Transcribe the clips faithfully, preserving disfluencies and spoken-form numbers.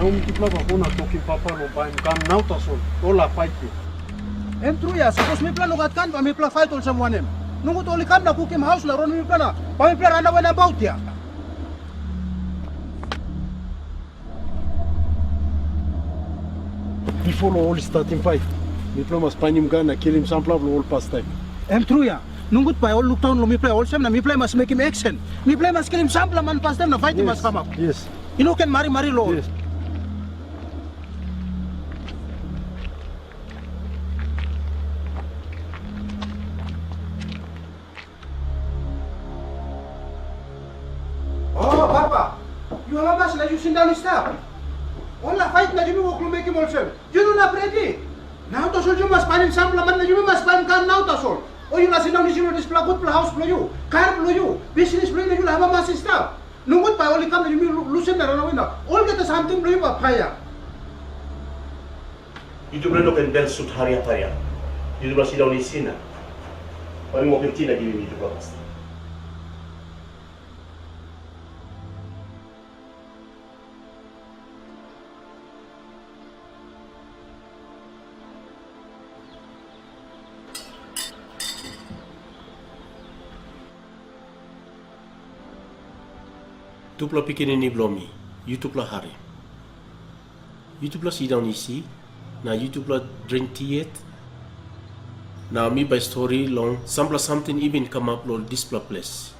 Mitupela bai go na tokim papa long baim gan nau tasol, ol a pait yet. Em tru ya, sapos mipela no gat gan, bai mipela fait olsem wanem? Nogut ol i kam na kukim haus na raunim mipela na bai mipela ranawe nabaut ya. Bipo long ol i statim pait, mipela mas painim gan na kilim sampela bilong ol pastaim. Em tru ya, nogut bai ol lukdaun long mipela olsem na mipela i mas mekim eksen. Mipela i mas kilim sampela man pastaim na pait i mas kamap. Yes. I no ken marimari long ol. Yes. O papa, yu amamas na yu sindaun i stap. Ol na pait na yumi wok long mekim olsem. Yu no inap redi. Nau tasol yu mas painim sampela man na yumi mas painim gan nau tasol. O yu laik sindaun isi long dispela gutpela haus bilong yu, kar bilong yu, bisnis bilong yu na yu laik amamas i stap. Nogut bai ol i kam na yumi lu- lusim na ranawe na olgeta samting bilong yu bai paia. Yutupela no ken bel sut hariap hariap. Yutupela sindaun isi na bai mi wokim tingting na givim yutupela pastaim. Tupela pikinini bilong mi, yutupela harim. Yutupela sindaun isi, na yutupela dring ti yet, na mi bai stori long sampela samting i bin kamap long dispela ples.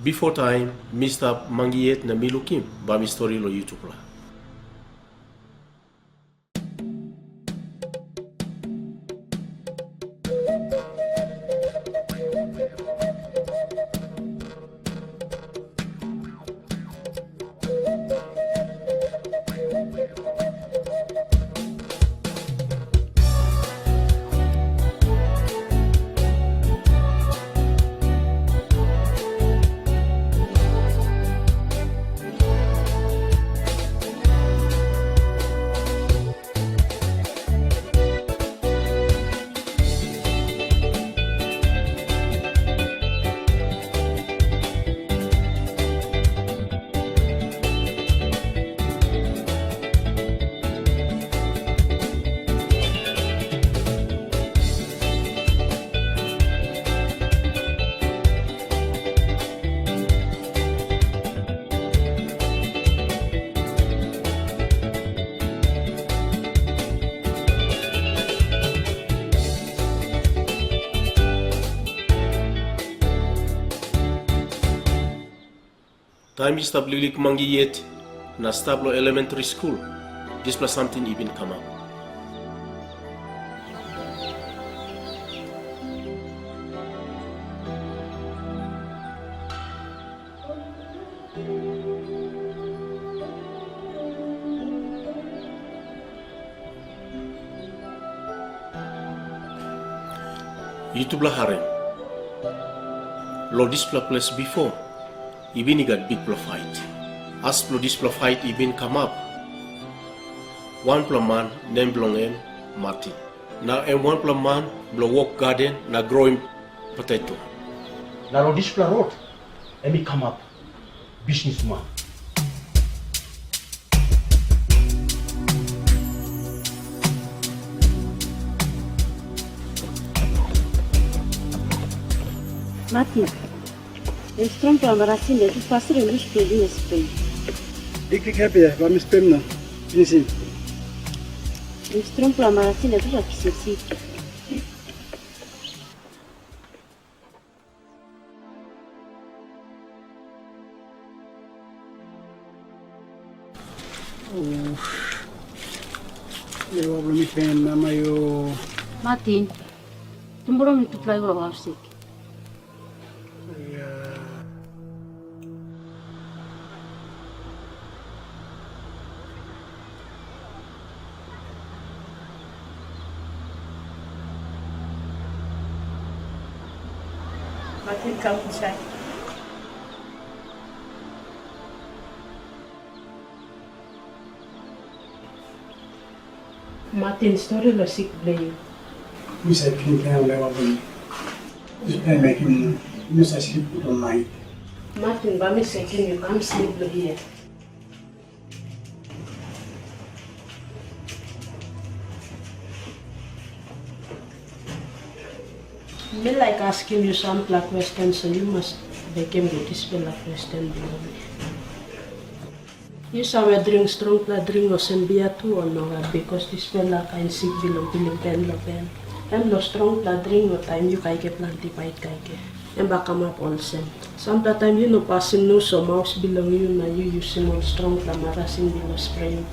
Bipo taim mi stap mangi yet na mi lukim, bai mi stori long yutupela. Taim mi stap liklik mangi yet na stap long elementri skul, dispela samting i bin kamap. Yutupela harim. Long dispela ples bipo, i bin i gat bikpela pait. As bilong dispela pait i bin kamap, wanpela man nem bilong en Martin. Na em wanpela man bilong wok gaden na groim poteto. Na long dispela rot em i kamap bisnisman. Martin, em strongpela marasin ya tu pastaim em yus bilong yu na spem. Liklik hevi ya, bai mi spem na pinisim. Em strongpela marasin ya tu sa kisim sik. Uf. Lewa bilong mi pen mama yo. Martin, tumbura mi tupela i go hausik. Ya. Martin, kam insait. Martin, stori long sik bilong yu. Mi save pilim planti ol lewa bilong mi. Dispela mekim mi no save slip gut long nait. Martin, bai mi sekim yu kam slip long hia. Mi laik askim yu sampela kwesten, so yu mas bekim gut dispela kwesten bilong mi. Yu save dring strongpela dring olsem bia tu, o nogat? Bikos dispela kain sik bilong pilim pen long pen, em long strongpela dring, o taim yu kaike planti pait kaike, em bai kamap olsem. Sampela taim yu no pasim nus o maus bilong yu na yu yusim ol strongpela marasin bilong spreim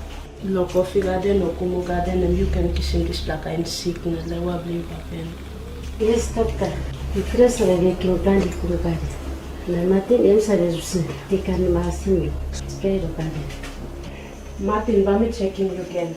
long kofi gaden o kumu gaden, em yu ken kisim dispela kain sik na lewa bilong yu bai pen. Yes, dokta. Mi ples save mekim planti kumu gaden. Na Martin em save yusim dikan marasin bilong sprei long gaden. Martin, bai mi sekim yu gen.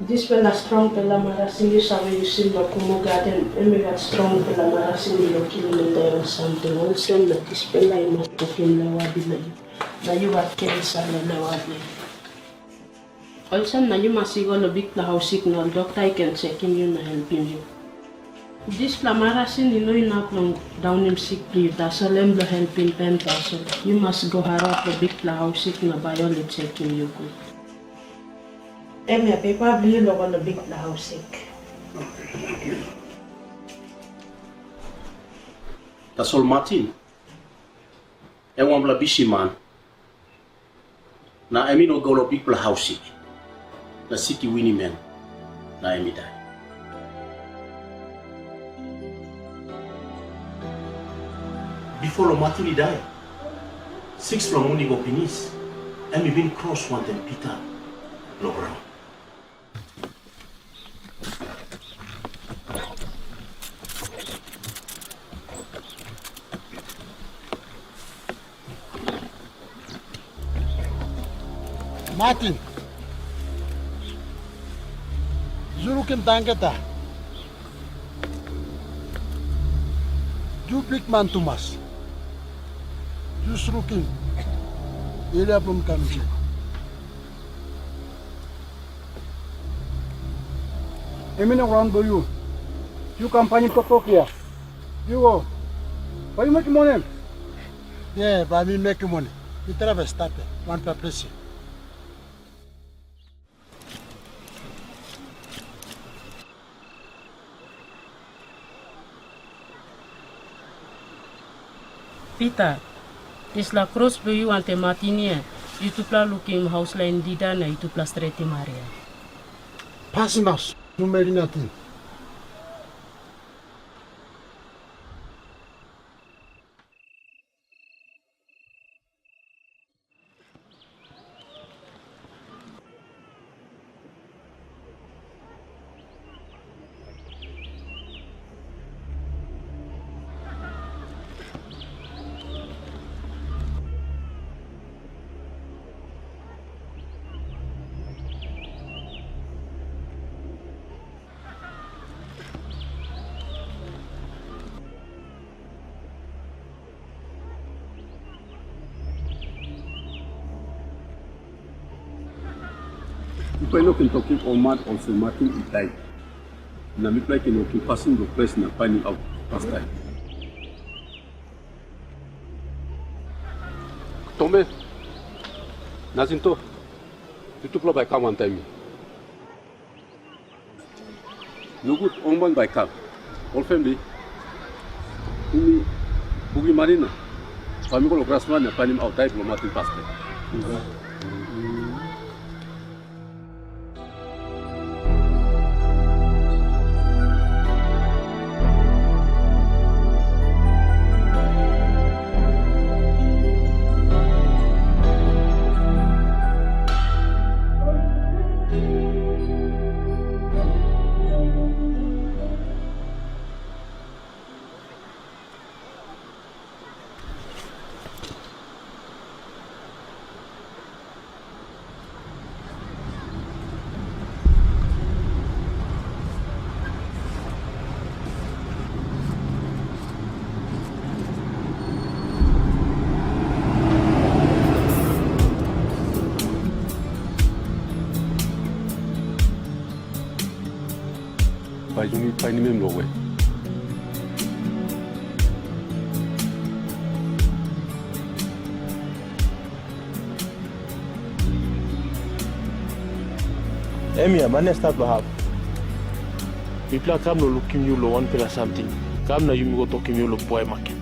Dispela strongpela marasin yu save yusim long kumu gaden, em i gat strongpela marasin bilong kilim ol samting olsem, na dispela i mas kukim lewa bilong yu, na yu gat kensa long lewa bilong yu. Olsem na yu mas i go long bikpela haus sik na ol dokta i ken sekim yu na helpim yu. Dispela marasin i no inap long daunim sik bilong yu, tasol em bilong helpim pen tasol. Yu mas go harap long bikpela haus sik na bai ol i sekim yu gut. Em ya pepa bilong yu long go long bikpela haus sik. Tasol Martin, em wanpela bisi man, na em i no go long bikpela haus sik, na sik i winim em, na em i dai. Bipo long Martin i dai, sikspela mun i go pinis, em i bin kros wantaim Pita long graun. Martin, yu lukim tangketa. Yu bikman tumas. Yu lukim, elia bilong kam yu. Em i no raun bilong yu. Yu kam painim toktok ya. Yu go. Bai yu mekim wanem? Ye, bai mi mekim wanem? Mi travel stap ya, wanpela ples ya. Pita, dispela kros bilong yu wantaim Martin ya, yutupela lukim haus lain dida na yutupela stretim haria. Pasim maus, yu meri nating. Yupela i no ken tokim ol man olsem Martin i dai, na mipela i ken wokim pasin bilong ples na painim aut pastaim. Tome, na Jacinto, yutupela bai kam wantaim mi. Nogut, ol man bai i kam. Ol famili, yumi bungim mani na bai mi go long gras man na painim aut dai bilong Martin pastaim. Bai yumi painim em long we? Em ya, man ya stap long hap. Mipela kam long lukim yu long wanpela samting. Kam na yumi go tokim yu long Buai Maket.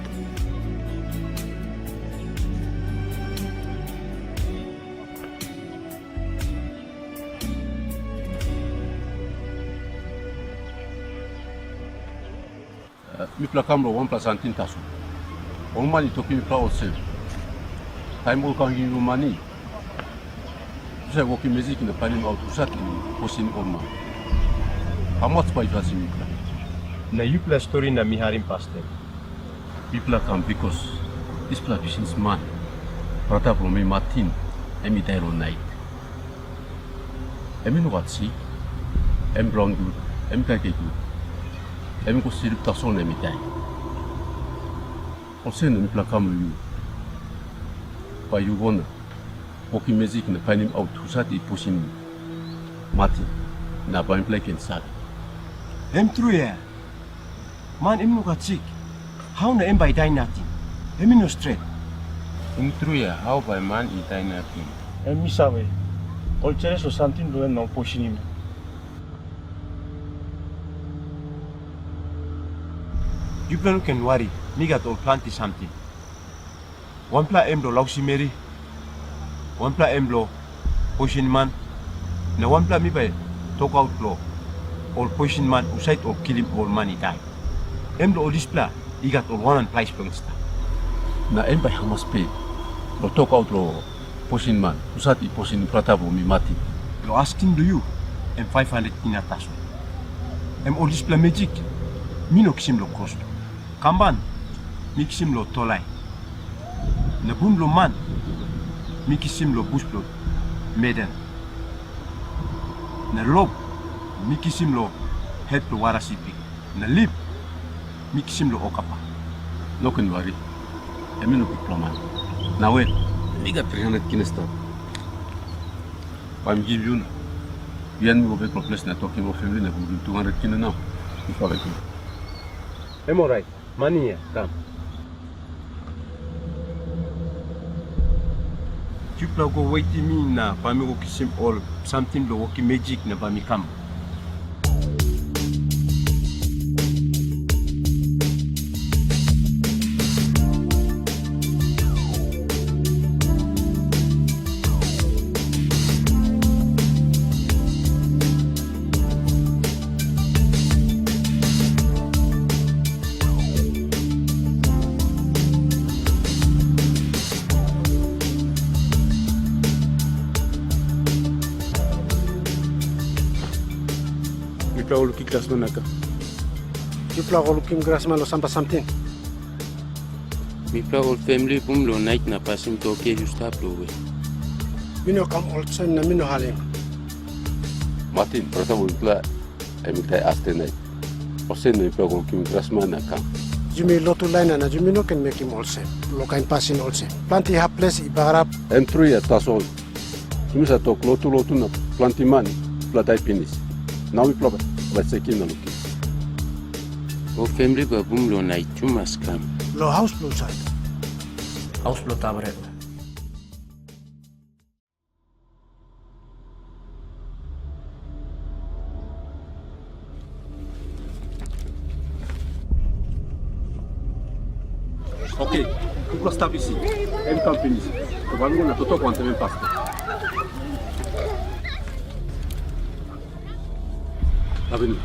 Eh, mipela kam long wanpela samting tasol. Ol man i tokim mipela olsem, taim ol kam givim yu mani, yu save wokim mesik na painim aut husat i posin ol man. Hamas bai i pasim mipela? Na yupela stori na mi harim pastaim. Mipela kam bikos dispela bisnisman, brata bilong mi Martin, em i dai long nait. Em i no gat sik, em graun gut, em kaikai gut. Em i go slip tasol na em i dai. Olsem na mipela kam long yu. Bai yu go na wokim mesik na painim aut husat i pusim Martin, na bai mipela i ken save. Em tru ya. Man em no gat sik. Hau na em bai i dai nating? Em i no stret. Em tru ya, hau bai man i dai nating? Em mi save. Ol jeles long samting bilong en na ol posinim em. Yupela no ken wari, mi gat ol planti samting. Wanpela em bilong lausim meri, wanpela em bilong poisin man, na wanpela mi bai tokaut long ol poisin man husat ol kilim ol man i dai. Em bilong ol dispela i gat ol wanwan prais bilong i stap. Na em bai hamas pe long tokaut long poisin man husat i posin brata bilong mi Martin? Long askim bilong yu, em faiv handret kina tasol. Em ol dispela mesik mi no kisim long kros. Kamban mi kisim long tolai, na bun bilong man mi kisim long bus bilong Meden, na lop mi kisim long het bilong wara sipik, na lip mi kisim long okapa. No ken wari, em i no bikpela man. Na wet, mi gat tri handret kina stap. Bai mi givim yu na. Bihain mi go bek long ples na tokim ol famili na bungim tu handret kina nau. Mi fala i go. Em orait, mani ya, kam. Yupela go wetim mi na bai mi go kisim ol samting bilong wokim mesik na bai mi kam. Mipela go lukim glasman na kam. Yupela go lukim glasman long sampela samting. Mipela ol famili bung long nait na pasin tok ya yu stap long we? Mi no kam olsem na mi no harim. Martin, brata bilong mipela, em i dai aste nait. Olsem na mipela go lukim glasman na kam. Yumi lotu lain na yumi no ken mekim olsem, long kain pasin olsem. Planti hap ples i bagarap. Em tru ya, tasol. Yumi sa tok lotu lotu na planti man mipela dai pinis. Nau mipela bai sekim na lukim. Ol famili bai bung long nait yu mas kam. Long haus bilong husat? Haus bilong tabernakel. Oke, tupela stap isi. Em kam pinis. Wan go na totok wantaim em pasto. Avenue.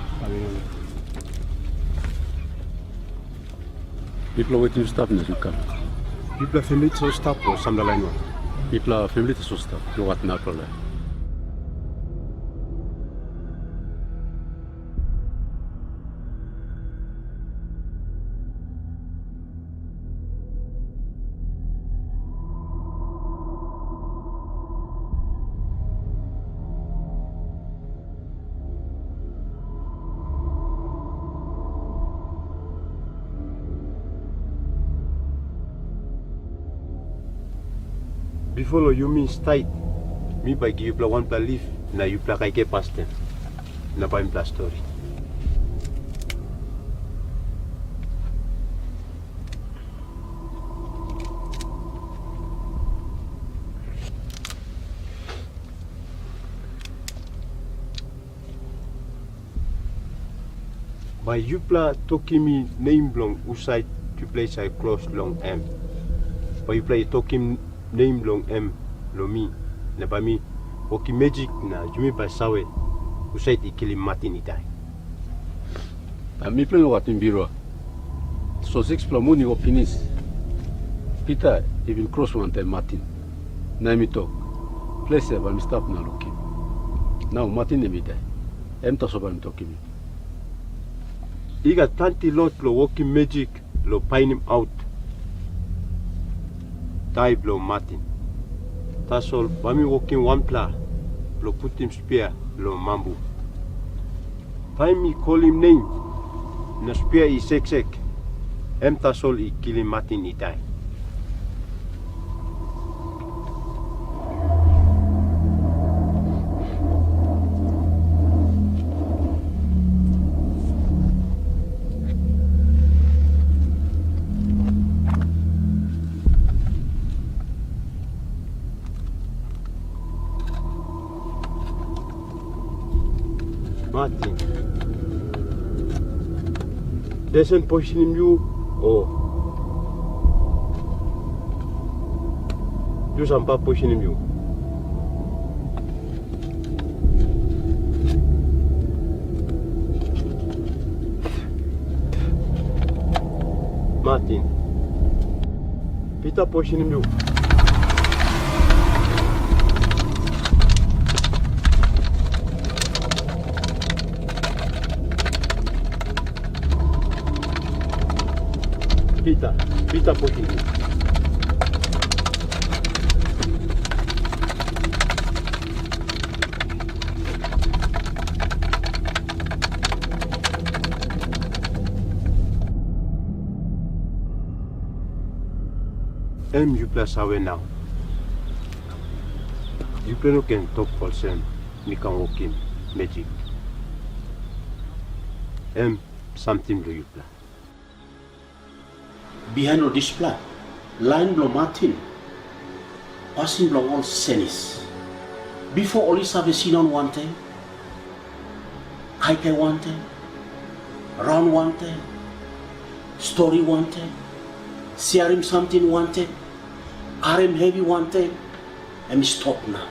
Mipela wetim yu stap na yu kam. Mipela famili tasol stap long sampela lain wan. Mipela famili tasol stap, nogat narapela lain. Bipo long yumi stat, mi bai givim yupela wanpela lif, na yupela kaikai pastaim, na bai mipela stori. Bai yupela tokim mi nem bilong husat yupela i save klos long em. Bai yupela i tokim nem bilong em long mi, na bai mi wokim mejik, na yumi bai save husat i kilim Martin i dai. Na mipela i no gat birua. So sikspela mun i go pinis, Pita i bin kros wantaim Martin, na em i tok, "Ples ya bai mi stap na lukim." Nau Martin em i dai. Em tasol bai mi tokim yu. I gat planti lot bilong wokim mejik long painim aut dai bilong Martin. Tasol bai mi wokim wanpela bilong putim spia long mambu. Taim mi kolim nem na spia i seksek, em tasol i kilim Martin i dai. Martin. Desen posinim yu, o yu sampa posinim yu? Martin. Pita posinim yu. Pita, Pita posinim yu. Em yupela save nau. Yupela no ken tok olsem mi kam wokim mejik. Em samting bilong yupela. Bihain long dispela, lain bilong Martin, pasin bilong ol senis. Bipo ol i save sindaun wantaim, kaikai wantaim, raun wantaim, stori wantaim, siarim samting wantaim, karim hevi wantaim, em i stop nau.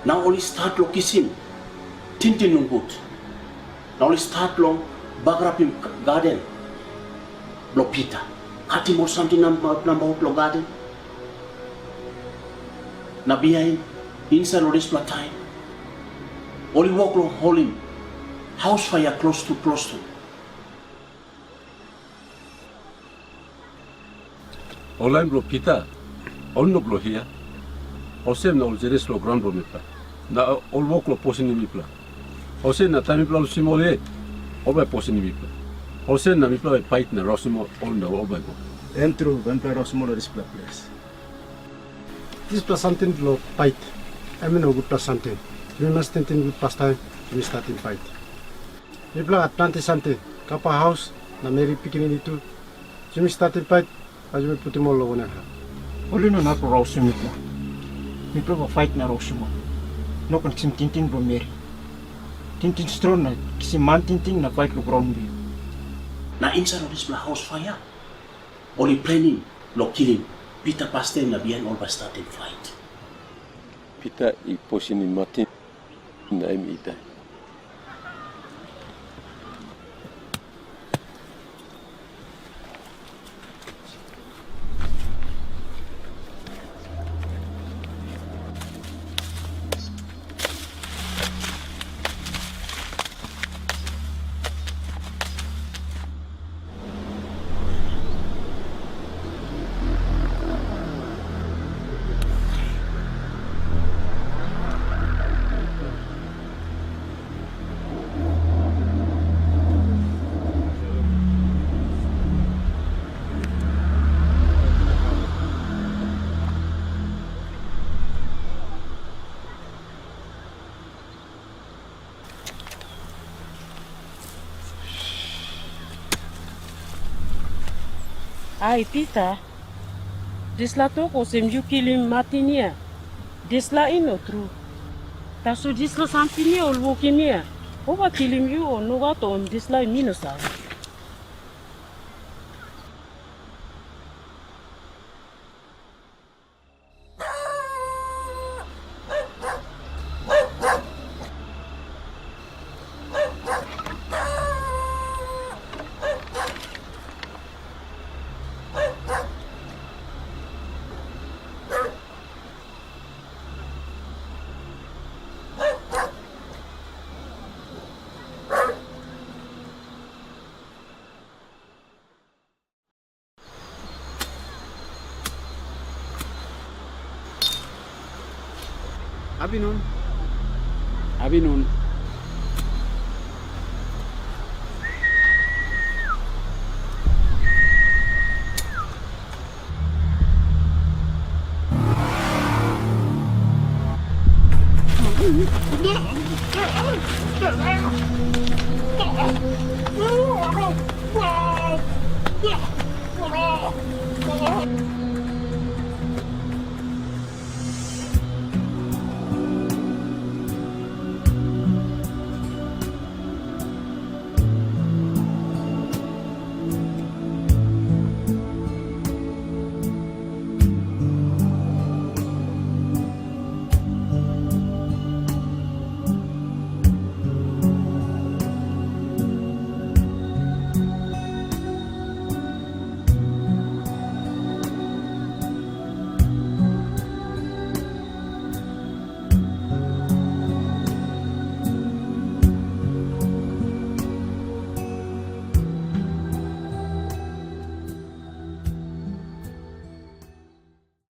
Nau ol i stat long kisim tingting nogut. Na ol i stat long bagarapim gaden bilong Pita, katim ol samting nabaut nabaut long gaden. Na bihain, insait long dispela taim, ol i wok long holim haus paia klostu klostu. Ol lain bilong Pita, ol i no bilong hia. Olsem na ol jenis long graun bilong mipela, na ol wok long posinim mipela. Olsem na taim mipela lusim ol yet, ol bai posinim mipela. Olsem na mipela bai pait na rausim ol, na ol bai go. Em tru, bai mipela rausim ol long dispela ples. Dispela samting bilong pait, em i no gutpela samting. Yumi mas tingting gut pastaim yumi statim pait. Mipela gat planti samting, kapahaus na meri pikinini tu. Yumi statim pait, bai yumi putim ol long wanem hap? Ol i no inap long rausim mipela. Mipela bai pait na rausim ol. No ken kisim tingting bilong meri. Tingting strong na kisim man tingting na pait long graun bilong yu. Na insait long dispela haus paia, ol i plenim long kilim Pita pastaim na bihain ol bai statim pait. Pita i posinim Martin, na em i dai. Ai Pita, dispela tok olsem yu kilim Martin ya, dispela i no tru. Tasol dispela samting ya ol wokim ya, Hova kilim yu o nogat, o dispela mi no save. Abinun. Abinun.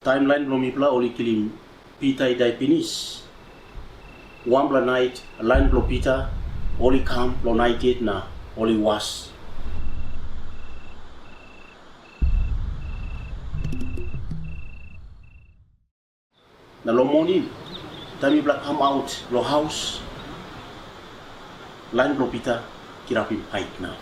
Taim lain bilong mipela ol i kilim Pita i dai pinis, wanpela nait lain bilong Pita ol i kam long nait yet na ol i was. Na long moning, taim mipela kam aut long haus, lain bilong Pita kirapim hait nau.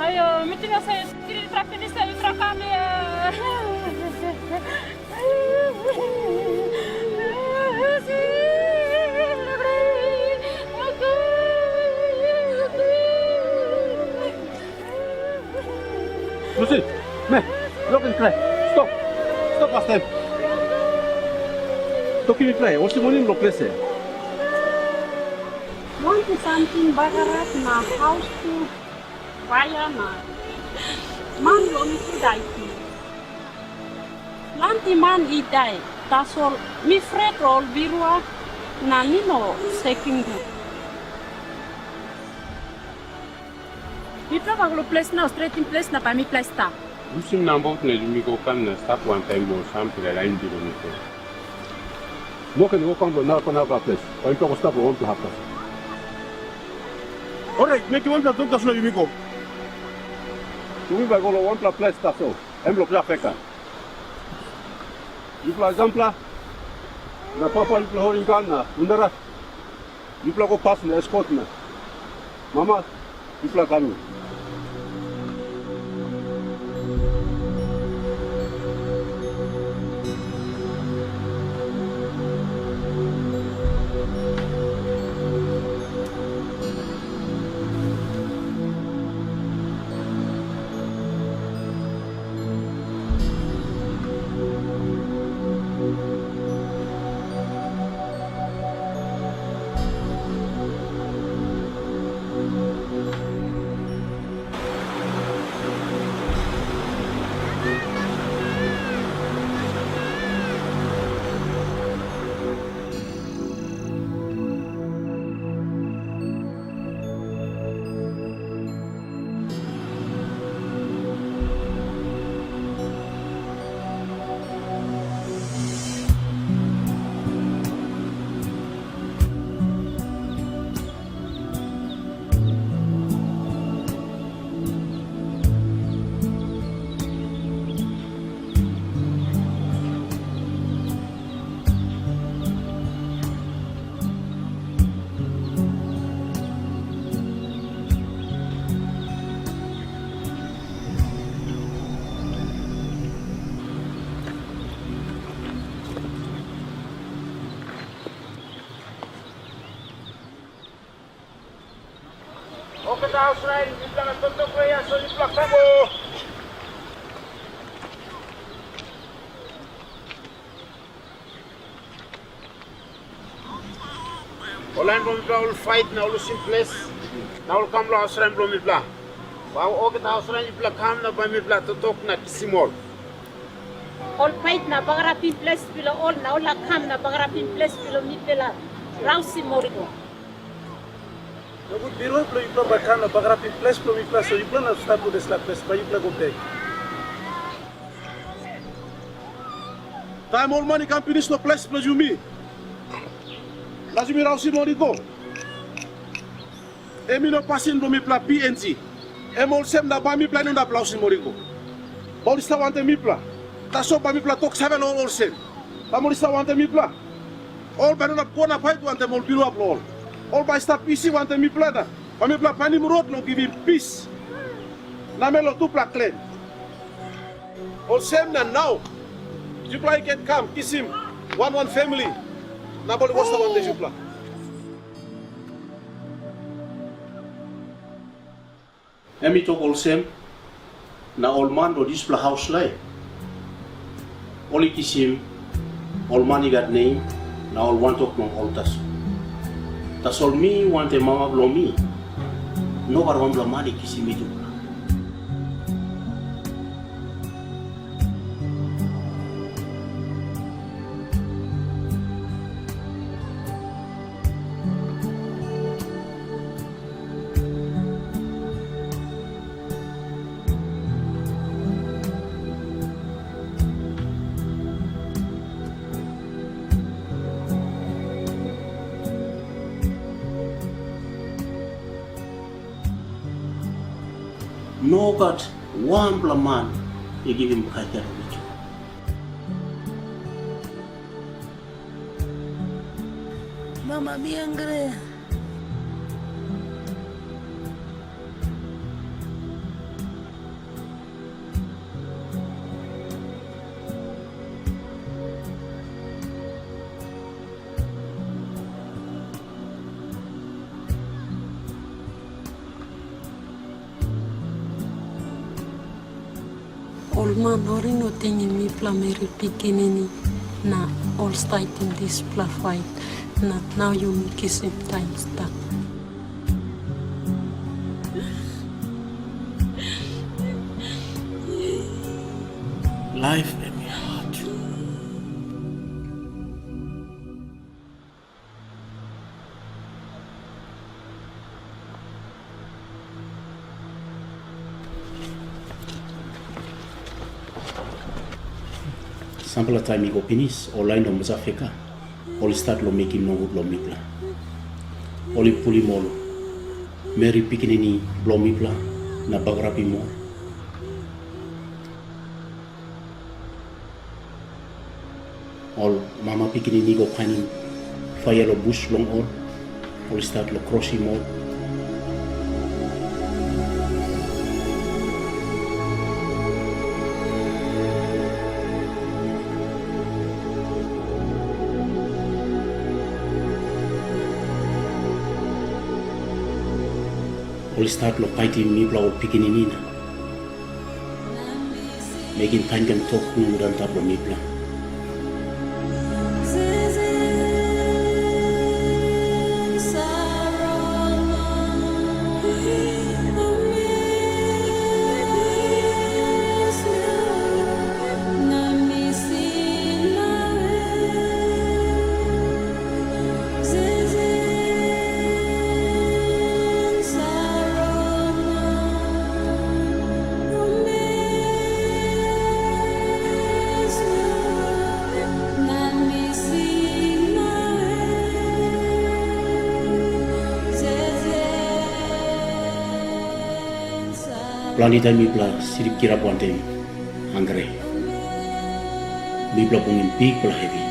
Ayo, mi ting olsem, kiri trak pinis, yu trak kam ya. Lucy, me, lokin krai. Stop. Stop pastaim. Tokim mi krai, olsem wanem long ples ya? Wantu samting bagarap na haus tu paia na man long tu dai tu. Planti man i dai, tasol mi fret ol birua na mi no sekim gut. Mipela bai go long ples nau, stretim ples na bai mipela i stap. Lusim nambaut na yumi go kam na stap wantaim ol sampela lain bilong mipela. Moken i go kam long narapela narapela ples, bai mipela go stap long wanpela hap tasol. Orait, mekim wanpela tok tasol na yumi go. Yumi bai go long wanpela ples tasol, em long Klafeka. Yupela sampela, na papa yupela holim gan na Undara, yupela go pas na eskot na mama, yupela kam. Olgeta haus lain, mipela na toktok we yas, ol yupela kam go. Ol lain bilong mipela ol pait na ol lusim ples, na ol kam long haus lain bilong mipela. Bai olgeta haus lain yupela kam na bai mipela toktok na kisim ol. Ol pait na bagarapim ples bilong ol, na ol i kam na bagarapim ples bilong mipela, rausim ol i go. Nogut birua bilong yupela bai kam na bagarapim ples bilong mipela, so yupela no stap long dispela ples, bai yupela go bek. Taim ol man i kam pinis long ples bilong yumi, na yumi rausim ol i go, em i no pasin bilong mipela P N G. Em olsem na bai mipela i no inap rausim ol i go. Bai ol i stap wantaim mipela. Tasol bai mipela tok save long ol olsem, bai ol i stap wantaim mipela. Ol bai i no inap go na pait wantaim ol birua bilong ol. Ol bai i stap isi wantaim mipela, na bai mipela painim rot long givim pis namel long tupela klen. Olsem na nau, yupela i ken kam kisim wan wan famili, na ol i go stap wantaim yupela. Em i tok olsem, na ol man long dispela haus lain, ol i kisim ol man i gat nem, na ol wantok long ol tasol. Tasol mi wantaim mama bilong mi, nogat wanpela man i kisim mi tupela. Nogat wanpela man i givim kaikai long mi tu. Mama, mi hangre. Ol man ol i no tingim mipela meri pikinini, na ol staitim dispela pait, na nau yumi kisim taim stap. Laip em i hat. Sampela taim i go pinis, ol lain long Masafeka, ol i stat long mekim nogut long mipela. Ol i pulim ol meri pikinini bilong mipela na bagarapim ol. Ol mama pikinini i go painim paia long bus bilong ol, ol i stat long krosim ol. Ol i stat long paitim mipela ol pikinini na mekim kain kain tok nogut antap long mipela. Planti taim mipela slip kirap wantaim hangre. Mipela bungim bikpela hevi.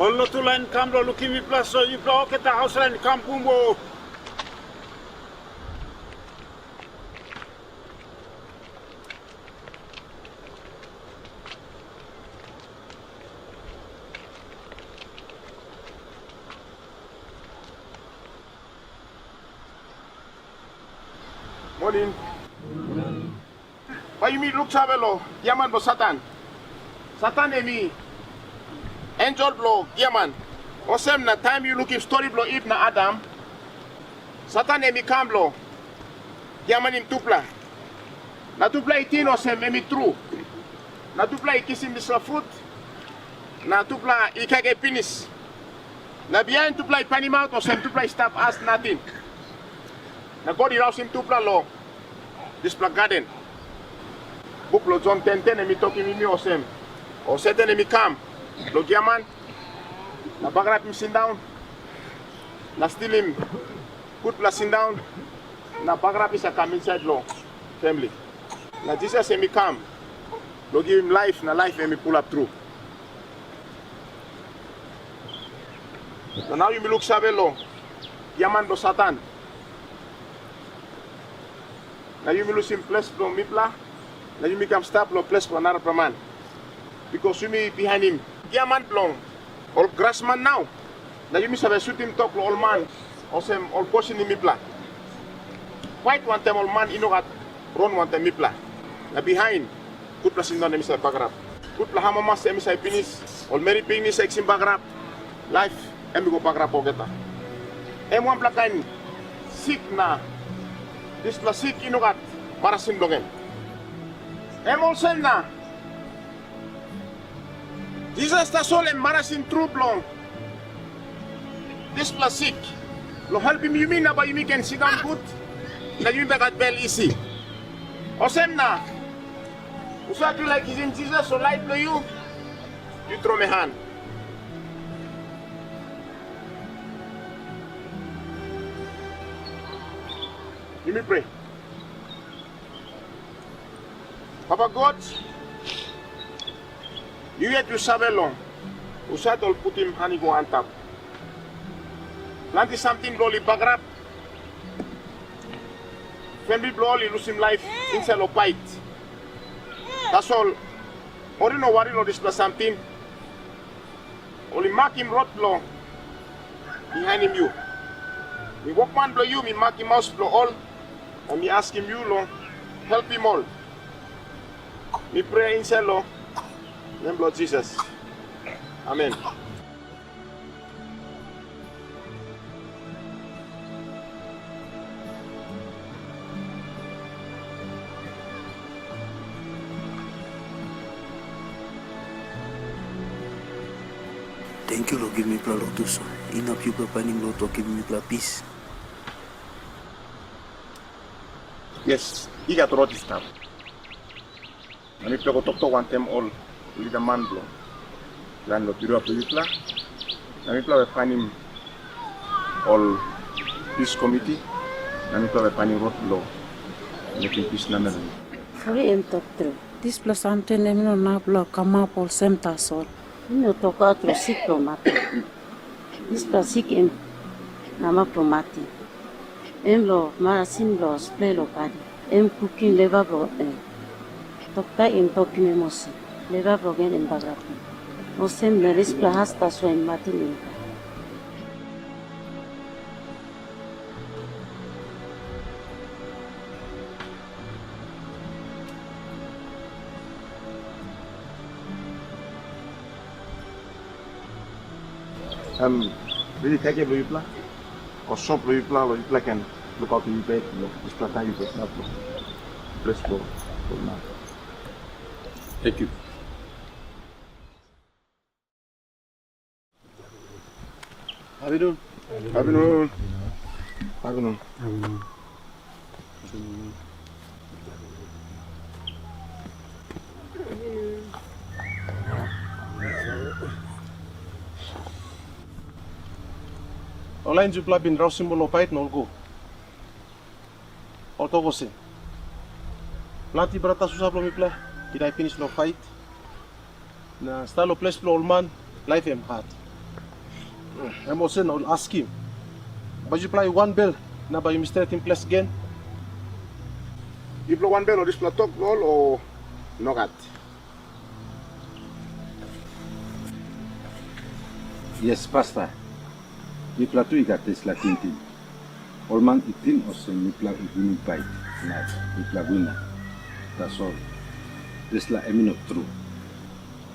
Ol lotu lain kam long lukim mipela, so yupela olgeta haus lain kam bung o. Moning. Bai yumi luksave long giaman bilong Satan. Satan em i ensel bilong giaman. Olsem na taim yu lukim stori bilong Iv na Adam, Satan em i kam long giamanim tupela. Na tupela i ting olsem em i tru. Na tupela i kisim dispela frut, na tupela i kaikai pinis. Na bihain tupela i painimaut olsem tupela i stap as nating. Na God i rausim tupela long dispela gaden. Buk bilong Jon ten ten em i tokim yumi olsem, ol Satan em i kam long giaman, na bagarapim sindaun, na stilim gutpela sindaun, na bagarap i save kam insait long famili. Na Jisas em i kam long givim laip, na laip em i pulap tru. Na nau yumi luksave long giaman bilong Satan. Na yumi lusim ples bilong mipela, na yumi kam stap long ples bilong narapela man. Bikos yumi bihainim giaman bilong ol grasman nau, na yumi save sutim tok long ol man, olsem ol bosinim mipela. Pait wantaim ol man i no gat rong wantaim mipela. Na bihain, gutpela sindaun em i save bagarap. Gutpela amamas em i save pinis, ol meri pikinini i save kisim bagarap, laip em i go bagarap olgeta. Em wanpela kain sik, na dispela sik i no gat marasin bilong en. Em olsem na Jisas tasol em marasin tru bilong dispela sik, long helpim yumi na bai yumi ken sindaun gut, na yumi bai gat bel isi. Olsem na, husat yu laik kisim Jisas long laip bilong yu, yu tromoi han. Yumi prea. Papa God, yu yet yu save long husat ol putim han i go antap. Planti samting bilong ol i bagarap. Famili bilong ol i lusim laip insait long pait. Tasol ol i no wari long dispela samting. Ol i makim rot bilong bihainim yu. Mi wokman bilong yu, mi makim maus bilong ol, na mi askim yu long helpim ol. Mi prea insait long nem bilong Jisas. Amen. Tenkyu long givim mipela lotu, so inap yupela painim lotu long givim mipela pis. Yes, i gat rot i stap. Na mipela go toktok wantaim ol lidaman bilong lain bilong birua bilong yupela, na mipela bai painim ol pis komiti, na mipela bai painim rot bilong mekim pis namel. Sori, em tok tru. Dispela samting em i no inap long kamap olsem tasol. Mi no tokaut long sik bilong maten. Dispela sik em namap long maten. Em long marasin bilong splei long bodi, em kukim leva bilong en. Dokta em tokim em olsem, leva bilong en em bagarapim. Olsem na dispela as tasol em maten em i dai. Em rili kaikai bilong yupela, o sop bilong yupela, long yupela ken lukautim yupela yet long dispela taim yupela stap long ples bilong, bilong nau. Tenkyu. Apinun. Apinun. Apinun. Ol lain yupela bin rausim ol long pait na ol go. Ol tok olsem, planti brata susa bilong mipela i dai pinis long pait, na stat long ples bilong ol man, laip em hat. Em olsem na ol askim, bai yupela i wanbel na bai yumi stretim ples gen? Yupela wanbel long dispela tok bilong ol, o nogat? Yes, Pasta. Mipela tu i gat dispela tingting. Ol man i ting olsem mipela i winim pait na mipela wina. Tasol dispela em i no tru.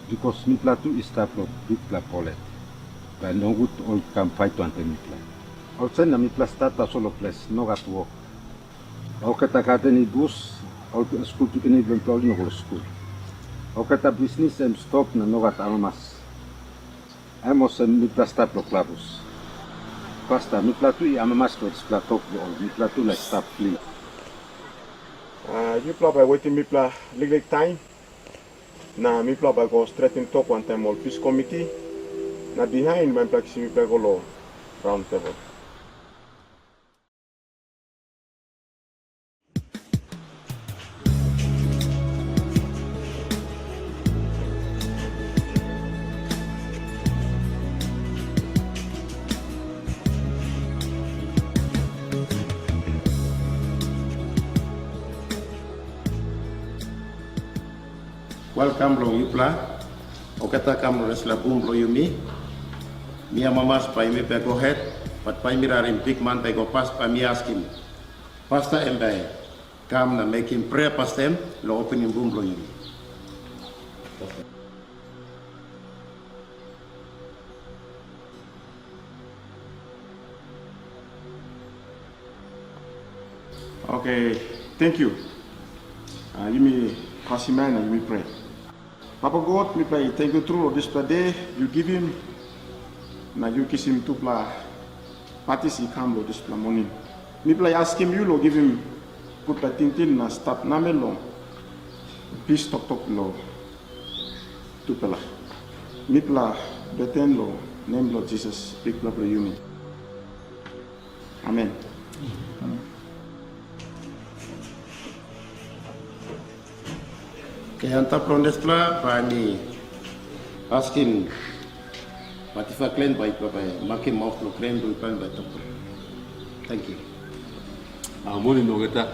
Bikos mipela tu i stap long bikpela polet, bai nogut ol i kam pait wantaim mipela. Olsem na mipela stap tasol long ples, no gat wok. Olgeta gaden i bus, olgeta skul pikinini bilong mipela ol i no go long skul. Olgeta bisnis em stop na no gat amamas. Em olsem mipela stap long klabus. Pasta, mipela tu i amamas long dispela tok bilong ol, mipela tu laik stap fri. Ah, yupela bai wetim mipela liklik taim, na mipela bai go stretim tok wantaim ol pis komiti, na bihain bai mipela kisim yupela go long raun tebol. Welkam long yupela. Olgeta kam long dispela bung bilong yumi. Mi amamas bai mipela go het, bat bai mi rarim bikman bai i go pas, bai mi askim pasta em bai kam na mekim prea pastaim long opening bung bilong yumi. Oke, tenkyu. Ah, yumi pasim en na yumi prea. Papa God, mipela i tenkyu tru long dispela de yu givim, na yu kisim tupela patis i kam long dispela moning. Mipela i askim yu long givim gutpela tingting na stap namel long pis toktok bilong tupela. Mipela beten long nem bilong Jisas, Bikpela bilong yumi. Amen. Oke, antap long dispela, bai mi askim Patifa Klen bai i bai makim maus long kren bilong i bai toktok. Tenkyu. Ah, moning olgeta.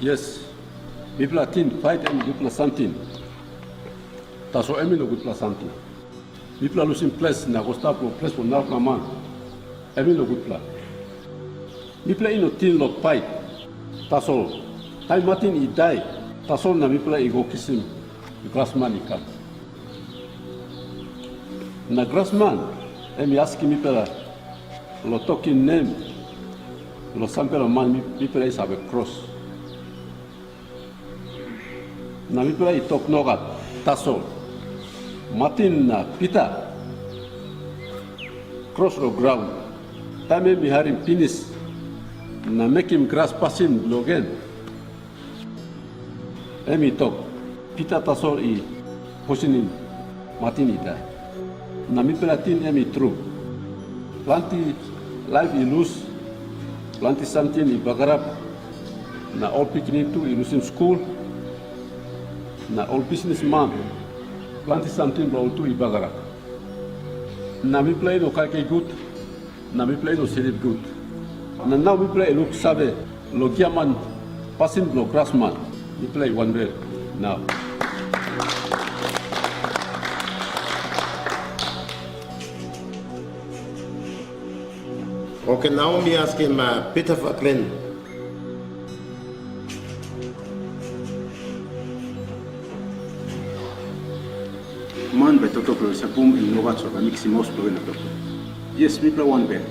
Yes, mipela ting pait em gutpela samting. Tasol em i no gutpela samting. Mipela lusim ples na go stap long ples bilong narapela man, em i no gutpela. Mipela i no ting long pait. Tasol taim matin i dai, tasol na mipela i go kisim glasman i kam. Na glasman em i askim mipela long tokim nem long sampela man mi-, mipela i save kros. Na mipela i tok nogat, tasol matin na Pita kros long graun. Taim em i harim pinis na mekim gras pasin bilong en, em i tok, Pita tasol i posinim matin i dai. Na mipela ting em i tru. Planti laip i lus, planti samting i bagarap, na ol pikinini tu i lusim skul, na ol bisnisman, planti samting bilong ol tu i bagarap. Na mipela i no kaikai gut, na mipela i no slip gut. Na nau mipela i luksave long giaman pasin bilong grasman. Mipela i wanbel nau. Oke, nau mi askim, uh, Pita Faklen. Man bai toktok long sapum em nogat, so bai miksim maus bilong en na toktok. Yes, mipela wanbel.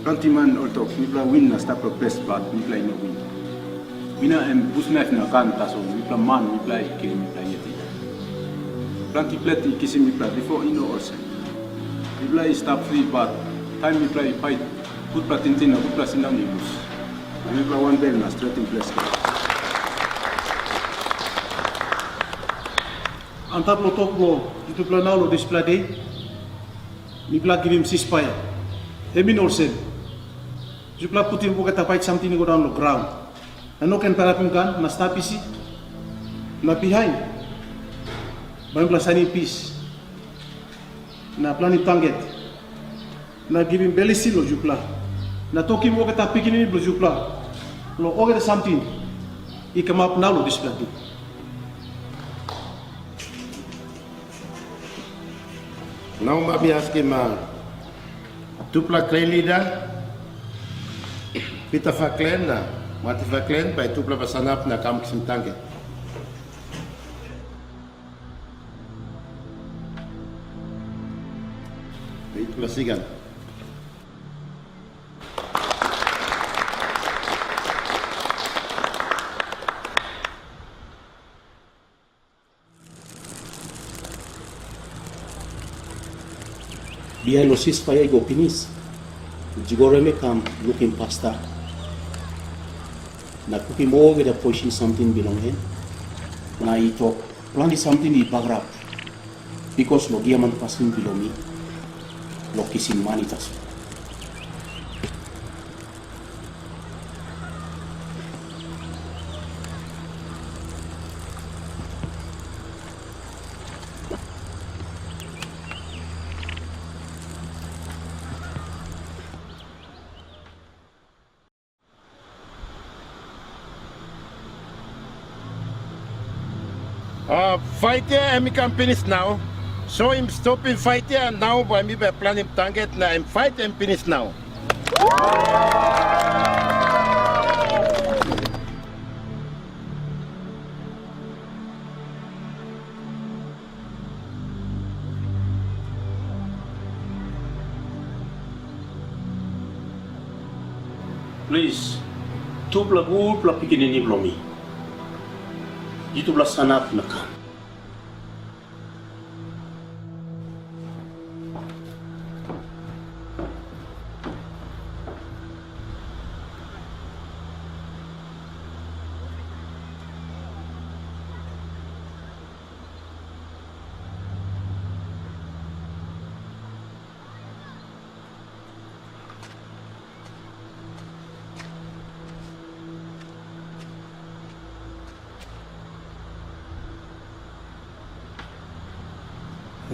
Planti man ol tok, mipela win na stap long ples, bat mipela i no win. Wina em busnaif na gan tasol, mipela man, mipela i kilim mipela yet i dai. Planti plet i kisim mipela bipo, i no olsem. Mipela i stap fri, bat taim mipela i pait, gutpela tingting na gutpela sindaun i lus. Na mipela wanbel na stretim ples. Antap long tok bilong yutupela nau long dispela de, mipela givim sispaia. Em i no olsem, yupela putim olgeta pait samting i go daun long graun, na no ken bagarapim gan na stap isi, na bihain bai mipela sainim pis. Na planim tangget, na givim bel isi long yupela, na tokim olgeta pikinini bilong yupela long olgeta samting i kamap nau long dispela de. Nau bai mi askim, a, tupela klen lida, Pita Faklen na Mati Faklen, bai tupela bai sanap na kam kisim tangke. Yupela sigan. Bihain long sispaia i go pinis, Jigorem i kam lukim pasta, na kukim olgeta poisin samting bilong en, na i tok, planti samting i bagarap bikos long giaman pasin bilong mi, long kisim mani tasol. A, pait ya em i kam pinis nau. So em stopim pait ya nau, bai mi bai planim tangget na em pait em pinis nau. Plis, tupela gutpela pikinini bilong mi, yutupela sanap na kam.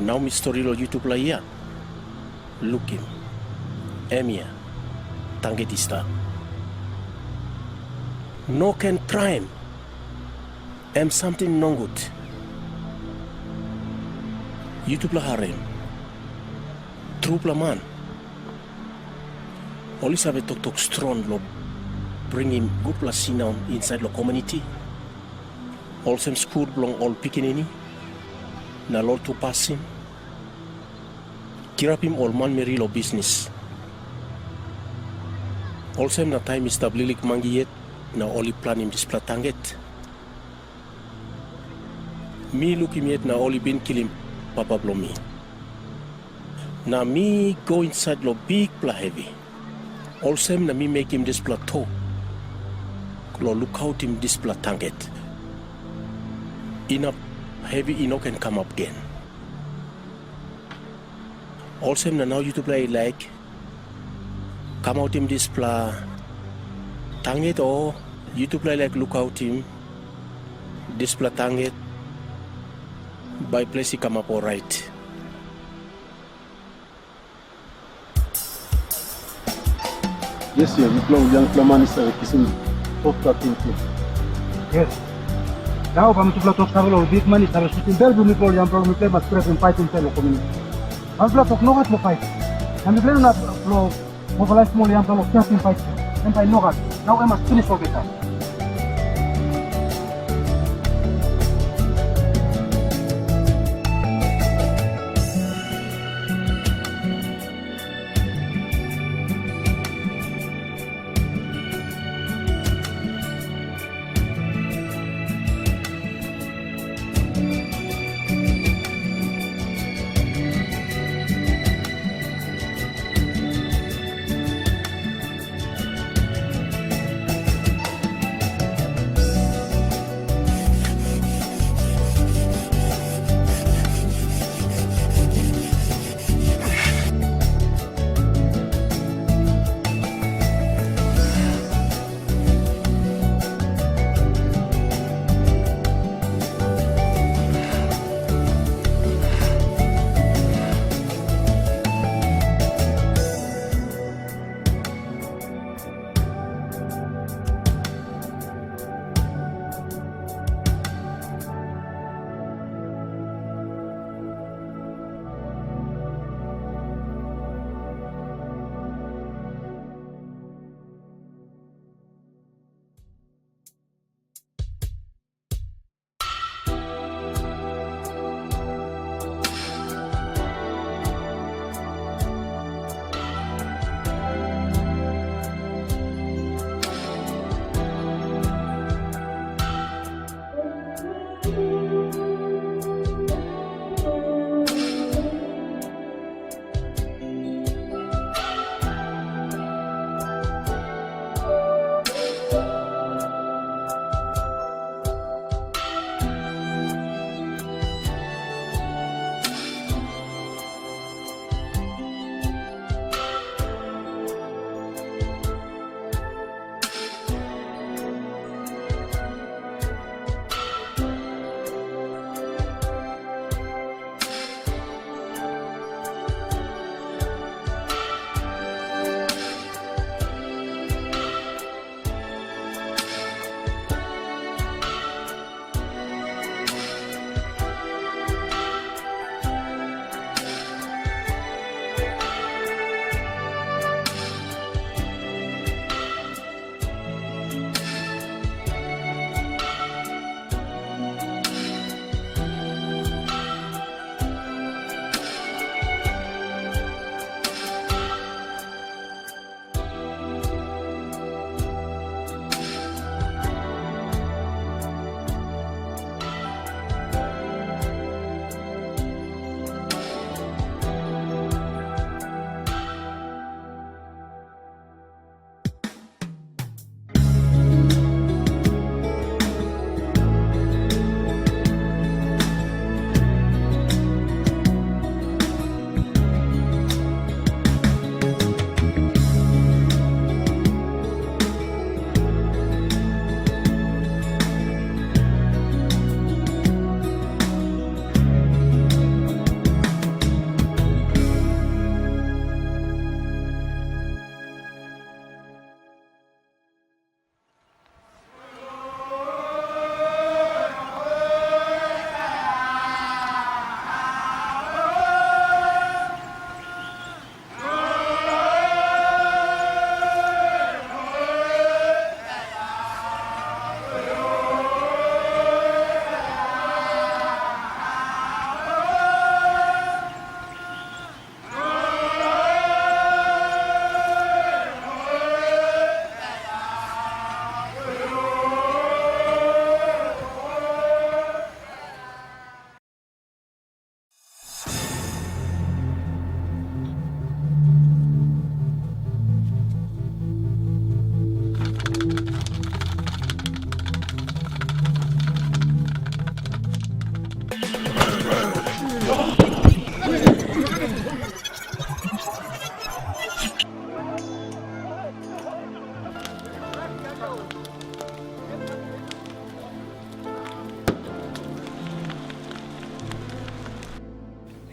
Nau mi stori long yutupela ya. Lukim, em ya, tangget i stap. No ken traim, em samting nogut. Yutupela harim, trupela man ol i save toktok strong long bringim gutpela sindaun insait long komuniti, olsem skul bilong ol pikinini na lotu pasin, kirapim ol manmeri long bisnis. Olsem na taim i stap liklik mangi yet na ol i planim dispela tangget. Mi lukim yet na ol i bin kilim papa bilong mi. Na mi go insait long bikpela hevi. Olsem na mi mekim dispela tok long lukautim dispela tangget. Inap hevi i no ken kamap gen. Olsem na nau yutupela i laik kamautim dispela tangget, o yutupela i laik lukautim dispela tangget, bai ples i kamap orait. Yes, yupela ol yangpela man i save kisim toktok tingting. Yes. Nau bai mitupela tok save long ol bikman i save sutim bel bilong mipela ol yangpela, mipela i mas kirapim pait insait long komuniti. Wanpela tok nogat long pait. Na mipela i no inap long mobilaisim ol yangpela long kirapim pait. Em bai nogat. Nau em mas pinis olgeta.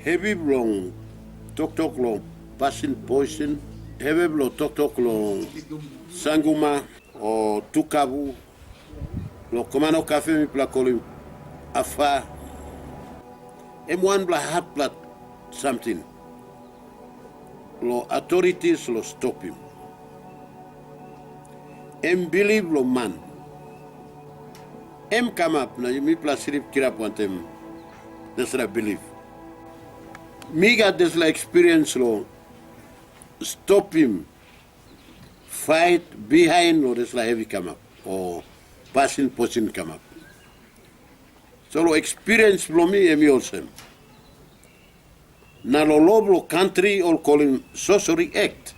Hevi bilong toktok long pasin poisin, hevi bilong toktok long sanguma o tukabu, long komano kafe mipela kolim afa, em wanpela hatpela samting long authorities long stopim. Em bilip long man. Em kamap na mipela slip kirap wantaim dispela bilip. Mi gat dispela experience long stopim fight behind long dispela hevi kamap o pasin posin kamap. So long experience bilong mi em i olsem. Na long lo bilong kantri ol kolim Sorcery Act,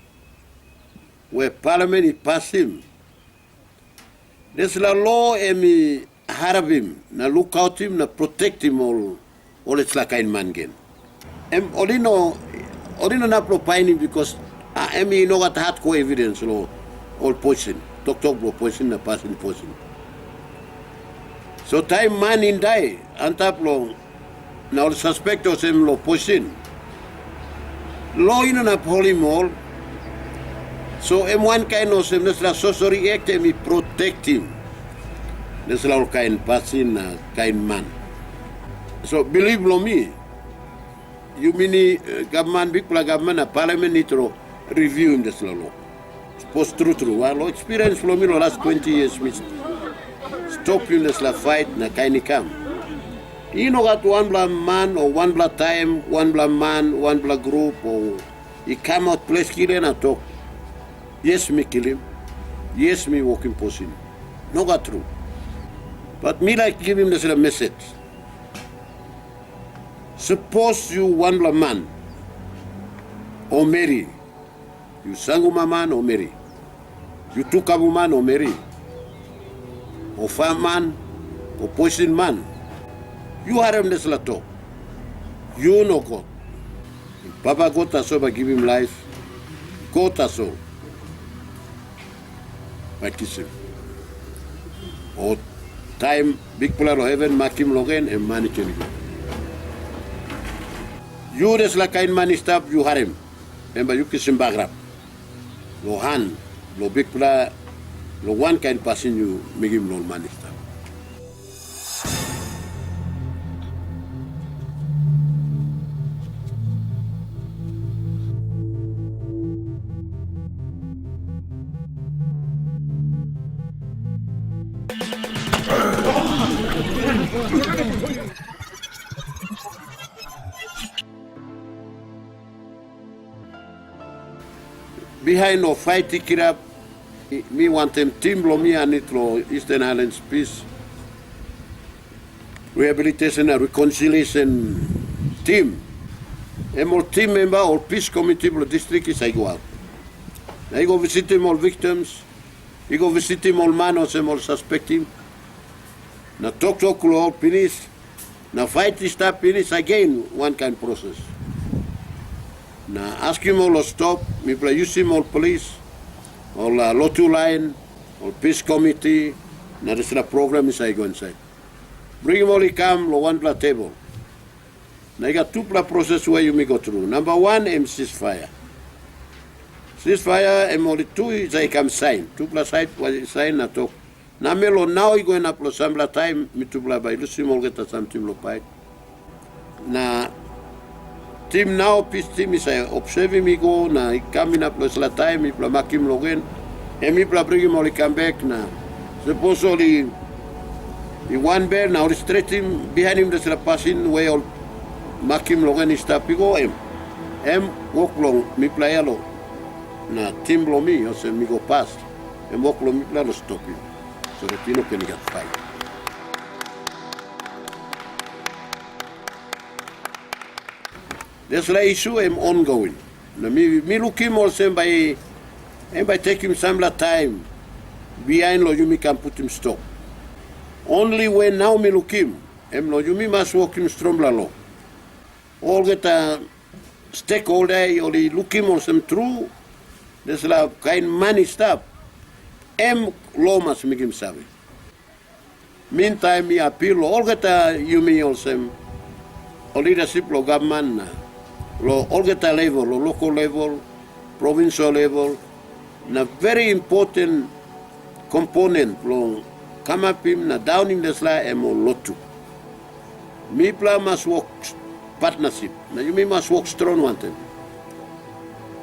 we palamen i pasim. Dispela lo em i harapim na lukautim na protektim ol ol dispela kain man gen. Em ol i no ol i no inap long painim, bikos em i no gat hatko evidens long ol poisin, toktok bilong poisin na pasin poisin. So taim man i dai antap long na ol suspek olsem long poisin, lo i no inap holim ol. So em wankain olsem dispela Sorcery Act em i protektim dispela ol kain pasin na kain man. So bilip long mi, yumi ni eh, gavman, bikpela gavman na palamen nit long riviuim dispela lo. Sapos tru tru, a, long experience bilong mi long last twenty years mi stopim dispela fight na kain i kam. I no gat wanpela man o wanpela taim wanpela man wanpela grup o i kam aut ples klia na tok, yes mi kilim, yes mi wokim posin. Nogat tru. Bat mi laik givim dispela mesej. Sapos yu wanpela man o meri, yu sanguma man o meri, yu tukabu man o meri, o fam man, o poisin man, yu harim dispela tok, yu no God. Papa God tasol bai givim laip, God tasol bai kisim. O taim Bikpela long heven makim long en, em man i ken i go. Yu dispela kain man i stap, yu harim, em bai yu kisim bagarap long han bilong Bikpela, long wankain pasin yu mekim long ol man i stap. Bihain ol fait i kirap, mi wantaim tim bilong mi anit long Eastern Highlands Peace Rehabilitation and Reconciliation Team. Em ol tim memba ol pis komiti bilong distrik i save i go aut. Na i go visitim ol viktims, i go visitim ol man olsem ol saspektim, na toktok long ol pinis, na fait i stap pinis agen wankain proses. Na askim ol long stop, mipela yusim ol polis, ol uh, lotu lain, ol pis komiti, na dispela program i save i go insait. Bringim ol i kam long wanpela tebol. Na i gat tupela proses we yumi go tru. Namba wan em sisfaia. Sisfaia em ol i tu i save i kam sain. Tupela sait bai i sain na tok, namel long nau i go inap long sampela taim mitupela bai i lusim olgeta samting long pait. Na tim nau pis tim i save obsevim i go na i kam inap long dispela taim mipela makim long en, em mipela bringim ol i kam bek na sapos ol i i wanbel na ol i stretim bihainim dispela pasin we ol makim long en i stap i go em. Em wok bilong mipela yalo na tim bilong mi olsem mi go pas, em wok bilong mipela long stopim, so dat i no ken i gat pait. Dispela isu em ongoing, na mi, mi lukim olsem bai em bai tekim sampela taim bihain long yumi kam putim stop. Onli we nau mi lukim, em long yumi mas wokim strongpela lo. Olgeta stekholda ol i lukim olsem tru, dispela kain man i stap, em lo mas mekim save. Mintaim mi apil long olgeta yumi olsem, ol lidasip long gavman na Long olgeta level, long local level, provincial level, na very important component long kamapim na daunim dispela em ol lotu. Mipela mas wok partnership, na yumi mas wok strong wantaim.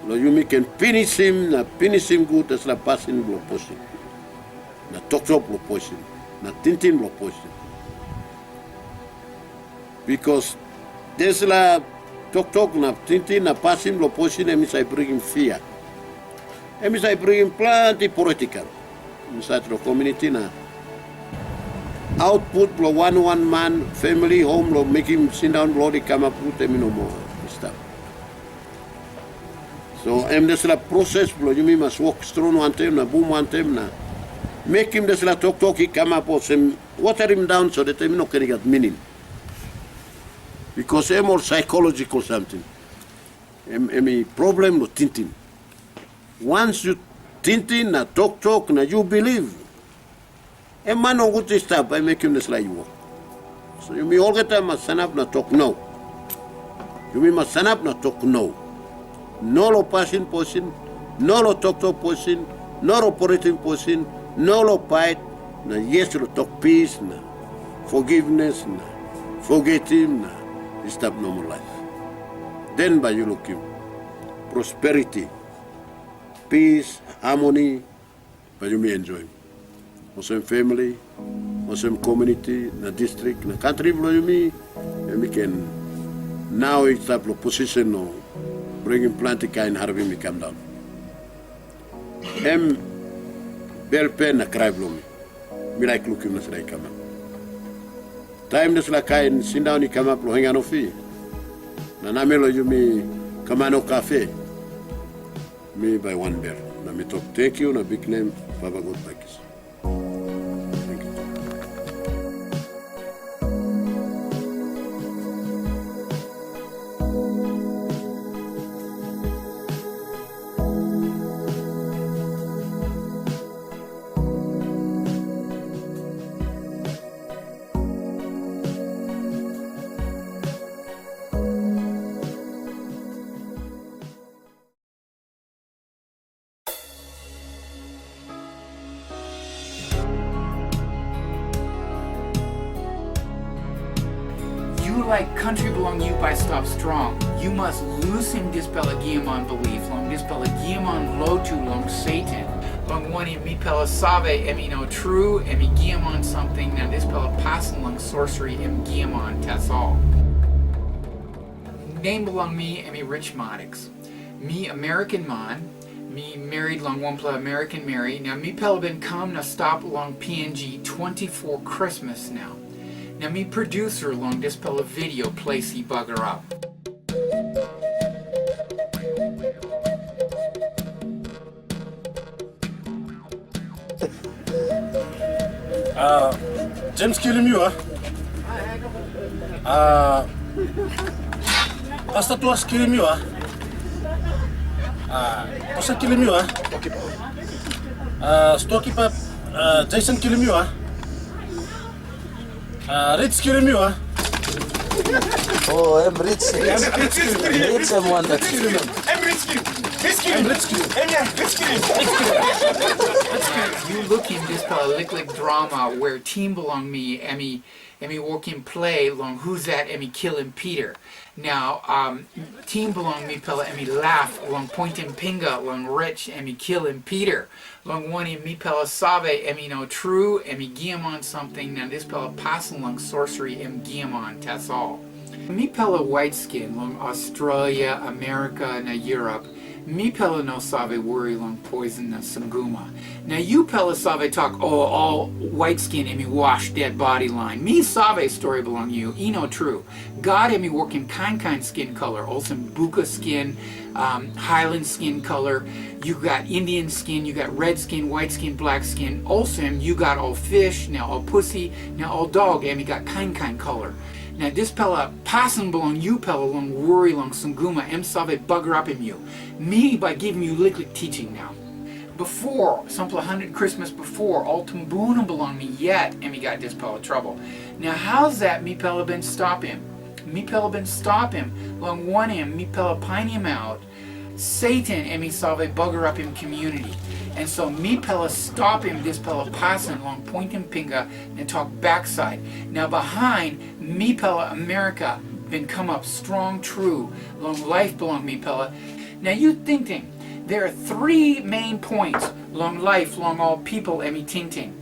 Long yumi ken pinisim na pinisim gut dispela pasin bilong posin, na toktok bilong posin, na tingting bilong posin. Bikos dispela toktok na tingting na pasin bilong posin em i save bringim fia. Em i save bringim planti politikal insait long komuniti na autput bilong wan wan man, famili, hom long mekim sindaun bilong ol i kamap gut em i no moa i stap. So em dispela proses bilong yumi mas wok strong wantaim na bum wantaim na mekim dispela toktok i kamap olsem waterim daun so dat em i no ken i gat mining. Bikos em ol psychological samting. Em, em i problem long tingting. Once yu tingting na toktok na yu bilip, em man nogut i stap bai mekim dispela i wok. So yumi olgeta mas sanap na tok no. Yumi mas sanap na tok no. No long pasin posin, no long toktok posin, no long poritim posin, no long pait, na yes long tok pis na forgiveness na forgetim na i stap normal laip. Den bai yu lukim prosperity, peace, harmony, bai yumi enjoyim. Olsem family, olsem community, na district, na country bilong yumi, em i ken nau i stap long position o bringim planti kain harvim i kam daun. Em bel pen na krai bilong mi. Mi laik lukim na sida i kamap. Taim dispela kain sindaun i kamap long Henganofi, na namel yumi Kamano Kafe, mi bai wanbel, na mi tok tenkyu na biknem Papa God bai kisim. Tenkyu. Yu laik kantri bilong yu bai stap strong, yu mas lusim dispela giaman bilip long dispela giaman lotu long Satan. Long wanem, mipela save em i no tru, em i giaman samting, na dispela pasin long sorcery em giaman tasol. Nem bilong mi em i Rich Maddox. Mi American man, mi married long wanpela American meri, na mipela bin kam na stap long P N G twenty-four Christmas nau. Na mi producer long dispela video Place i Bagarap. Ah, James kilim yu, a? Ah, Pasta Tuas kilim yu, a? Ah, Pasta kilim yu, a? Ah, Stokipa, ah, Jason kilim yu, a? Ah, Rich kilim yu, a? Oh, em Rich. Rich em wanted. Em Rich kilim. Rich kilim. Em Rich kilim. Em ya, Rich kilim. Yu lukim dispela liklik drama where tim bilong mi em i, em i wokim play long husat em i kilim Pita. Nau, um, tim bilong mipela em i laf long pointim pinga long Rich em i kilim Pita. Long wanem, mipela save em i no tru, em i giaman samting, na dispela pasin long sorcery em giaman tasol. Mipela wait skin long Australia, Amerika, na Europe, mipela no save wori long poison na sanguma. Na yupela save tok, "O, ol wait skin em i wash dead body lain." Mi save stori bilong yu, i no tru. God em i wokim kain kain skin color, olsem buka skin, um, Highland skin color, yu gat Indian skin, yu gat red skin, white skin, black skin, olsem yu gat ol fish, na ol pusi, na ol dog, em i gat kain kain color. Na dispela pasin bilong yupela long wori long sanguma, em save bagarapim yu. Mi bai givim yu liklik teaching nau. Before, sampela hundred Christmas before, ol tumbuna bilong mi yet em i gat dispela trouble. Now, how's that mipela bin stop him? Mipela bin stopim, long wanem, mipela painimaut Satan em i save bagarapim community. And so mipela stopim dispela pasin long pointim pinga na tok baksait. Now behind, mipela America bin come up strong tru long life bilong mipela. Now you tingting, there are three main points long life long all people em i tingting.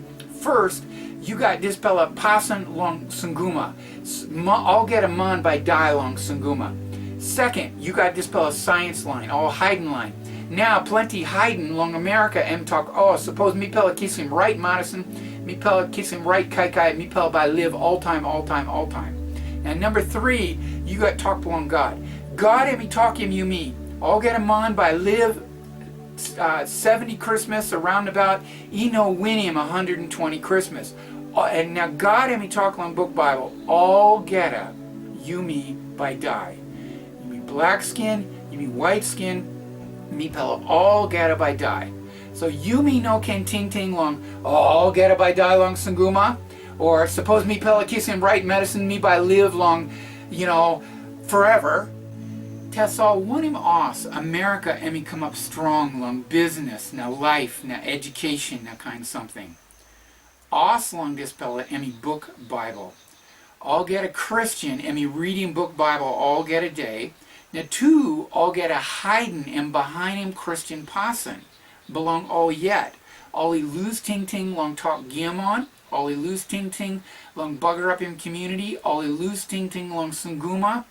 First, you got dispela pasin long sunguma. S- ma- Olgeta man bai dai long sunguma. Second, you got dispela science line, all hiding line. Now, plenty hiding long America em tok, oh, suppose mipela kisim right medicine, mipela kisim right kaikai, mipela bai live all time, all time, all time. And number three, you got talk long God. God em i talk em yumi. Olgeta man bai live uh, seventy Christmas around about, i no winim one hundred twenty Christmas. Uh, and now God em i talk long book Bible, olgeta yumi bai dai. Yumi black skin, yumi white skin, mipela olgeta bai dai. So yumi no ken tingting long, oh, olgeta bai dai long sunguma, or suppose mipela kisim right medicine, mi bai live long, you know, forever. Tasol wanem os America em i come up strong long business, na life, na education, na kind something? Os long dispela em i book Bible. Olgeta Christian em i reading book Bible olgeta day, na tu olgeta hiding em behind him Christian pasin. Belong all yet. Ol i lose tingting long tok giaman, ol i lose tingting long bagarapim community, ol i lose tingting long sunguma.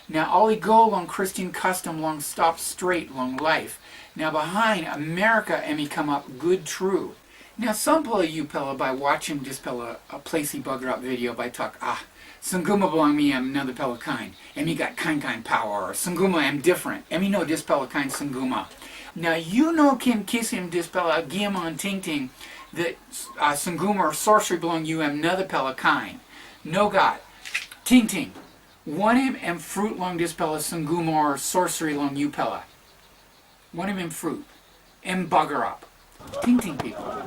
Na ol i go long Christian custom long stop straight long life. Now behind America em i come up good true. Now sampela yupela bai watching dispela a place i bagarap video bai tok, ah, sunguma belong mi em another pela kind. Em i got kind kind power, or sunguma em different. Em i no dispela kind sunguma. Now you no can kisim dispela giaman tingting that uh, sunguma or sorcery belong you em another pela kind. No God. Tingting. Wanem em fruit long dispela sunguma or sorcery long you pela? Wanem em fruit? Em bagarap. Tingting people.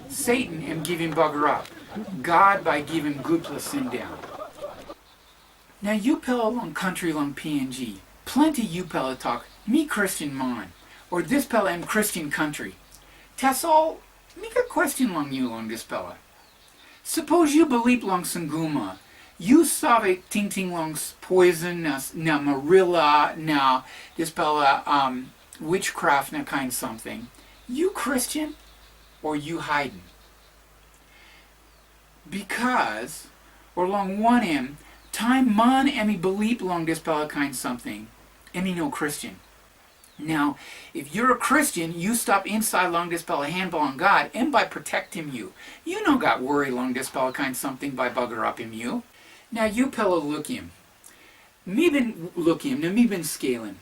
Satan em givim bagarap. God bai givim gutpela sindaun. Now yupela long country long P N G, plenty yupela talk, mi Christian man, or dispela em Christian country. Tasol, mi got question long you long dispela. Suppose you believe long sunguma, you save tingting long poison na, na marilla na dispela um, witchcraft na kind something. You Christian or you hiding? Because, or long wanem, time man em i believe long dispela kind something, em i no Christian. Now, if you're a Christian, you stop inside long dispela hand belong God, em bai protectim you. You no got worry long dispela kind something bai bagarapim you. Now, you pela lukim. Mi bin lukim, na mi bin skelim.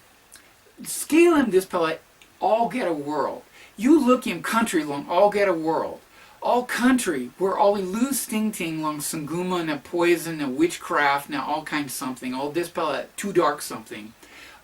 Skelim dispela olgeta world. You lukim country long olgeta world. All country where ol i lose tingting long sunguma na poison na witchcraft na all kind something, all dispela too dark something.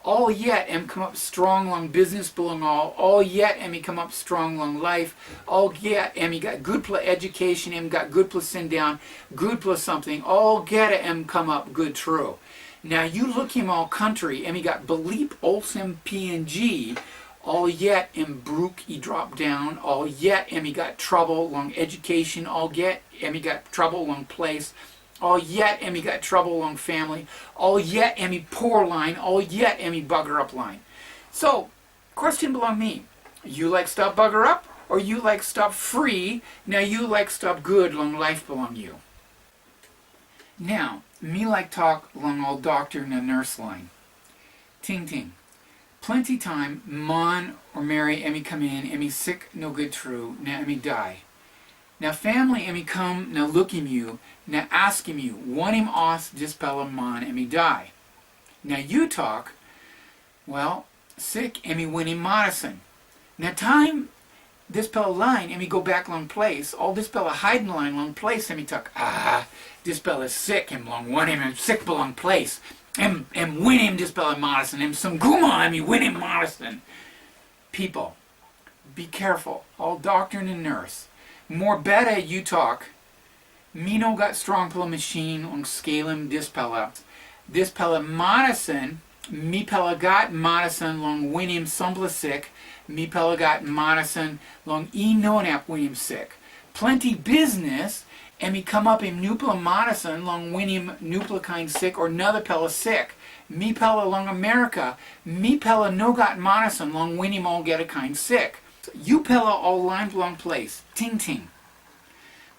All yet em come up strong long business belong all, all yet em i come up strong long life, all yet em i got gutpela education, em got gutpela sindaun, gutpela something, olgeta em come up good true. Now you lukim all country, em i got believe olsem P N G, all yet em broke i drop down, all yet em i got trouble long education, all yet em i got trouble long place, all yet em i got trouble long family, all yet em i poor line, all yet em i bugger up line. So, question belong me, you like stop bugger up, or you like stop free, now you like stop good long life belong you? Now, mi like talk long all doctor na nurse line. Ting ting. Plenty time, man or Mary em i come in, em i sick no good true, na em i die. Na family em i come na lukim you, na askim you, wanem os dispela man em i die? Na you talk, well, sick em i winim marasin. Na time dispela lain em i go bek long ples, ol dispela haiden lain long ples em i tok, ah, dispela sik em long wanem em sik bilong ples, em, em winim dispela marasin, em sunguma em i winim marasin. People, be careful, ol dokta na nurse. More better you talk, mi no gat strongpela mashin long skelim dispela. Dispela marasin, mipela gat marasin long winim sampela sik, mipela gat marasin long i no inap winim sik. Planti bisnis em i kamapim nupela marasin long winim nupela kain sik o narapela sik. Mipela long Amerika, mipela no gat marasin long winim olgeta kain sik. Yupela ol lain bilong ples, tingting.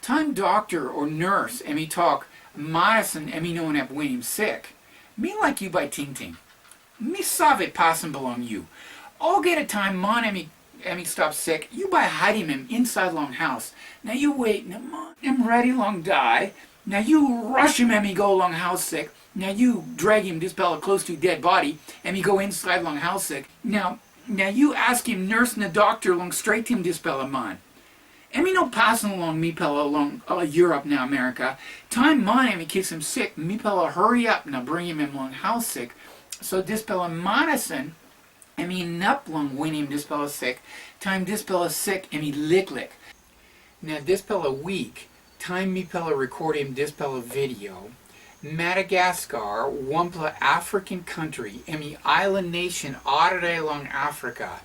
Taim dokta o nurse em i tok, marasin em i no inap winim sik, mi laik yu bai tingting. Mi save pasin bilong yu. Olgeta taim man em i, em i stap sik, yu bai harim em insait long haus. Na yu wet, na man em redi long dai, na yu rasim em i go long haus sik, na yu dragim dispela klostu ded bodi, em i go insait long haus sik. Na, na yu askim nurse na dokta long stretim dispela man. Em i no pasin long mipela long, uh, Yurop na Amerika. Taim man em i kisim sik, mipela hariap na bringim em long haus sik. So dispela marasin, em inap long winim dispela sik, taim dispela sik em i liklik. Na dispela wik, taim mipela rekodim dispela video, Madagascar, wanpela African country, em i island nation arere long Africa,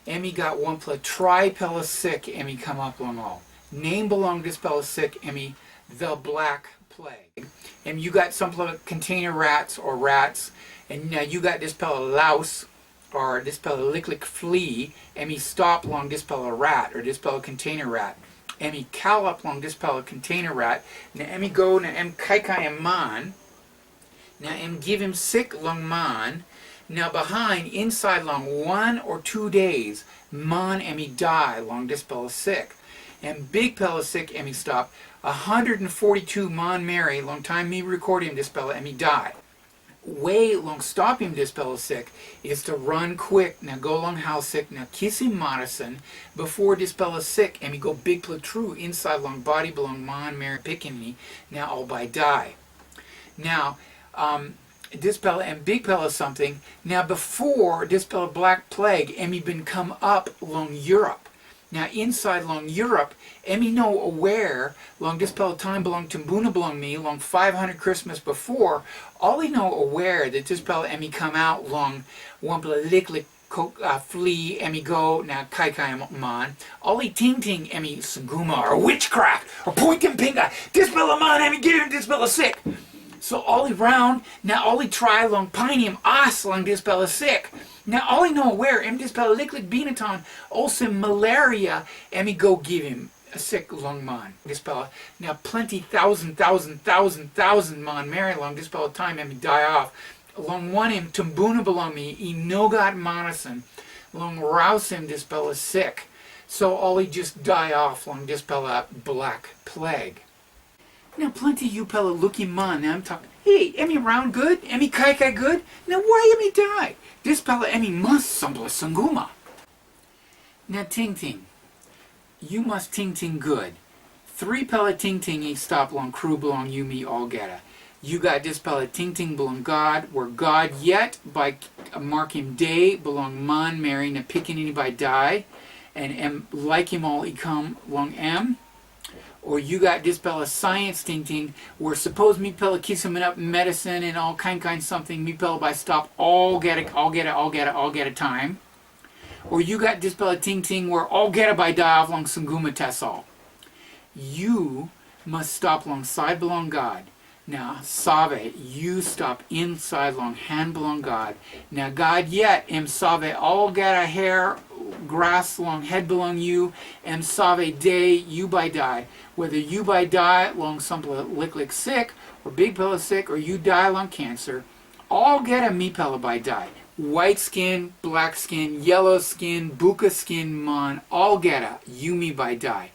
em i gat wanpela traipela sik em i kamap long ol. Nem bilong dispela sik em i the Black Plague. Em yu gat sampela container rats o rats, and na yu gat dispela louse, o dispela liklik flea, em i stap long dispela rat, o dispela container rat. Em i kalap long dispela container rat, na em i go na em kaikai man, na em givim sik long man, na bihain insait long wan o tu days, man em i dai long dispela sik. Em bikpela sik em i stap, a hundred and forty-two manmeri long taim mi rekodim dispela em i dai. Wei long stopim dispela sik is to ran kwik na go long haus sik na kisim marasin, bipo dispela sik em i go bikpela tru insait long bodi bilong manmeri pikinini, na ol bai dai. Nau, um, dispela em bikpela samting, na bipo dispela Black Plague em i bin kam ap long Yurop. Na insait long Yurop, em i no aware long dispela taim bilong tumbuna bilong mi long five hundred Krismas bipo, ol i no aware that dispela em i kam aut long wanpela liklik kok, uh, flea em i go na kaikai man. Ol i tingting em i sanguma o witchcraft o pointim pinga. Dispela man em i givim dispela sik. So ol i raun, na ol i trai long painim as long dispela sik. Na ol i no aware em dispela liklik binatang olsem malaria em i go givim sik long man. Dispela, na planti tausen, tausen, tausen, tausen manmeri long dispela taim em i dai of. Long wanem, tumbuna bilong mi i no gat marasin long rausim dispela sik. So ol i just dai of long dispela Black Plague. Na planti yupela lukim man na em tok, "Hei, em i raun gut, em i kaikai gut, na wai em i dai? Dispela em i mas sampela sanguma." Na tingting, yu mas tingting gut. Tripela tingting i stap long kru bilong yumi olgeta. Yu gat dispela tingting bilong God, we God yet bai makim de bilong manmeri na pikinini bai dai, na em laikim ol i kam long em. O yu gat dispela saiens tingting, we sapos mipela kisim inap medisin na ol kain kain samting, mipela bai stap olgeta, olgeta, olgeta, olgeta taim. O yu gat dispela tingting, we olgeta bai dai of long sanguma tasol. Yu mas stap long sait bilong God, na save, yu stap insait long han bilong God. Na God yet em save olgeta her gras long het bilong yu, em save de yu bai dai, weda yu bai dai long sampela liklik sik, o bikpela sik, o yu dai long kensa, olgeta mipela bai dai. Wait skin, black skin, yellow skin, buka skin man, olgeta yumi bai dai.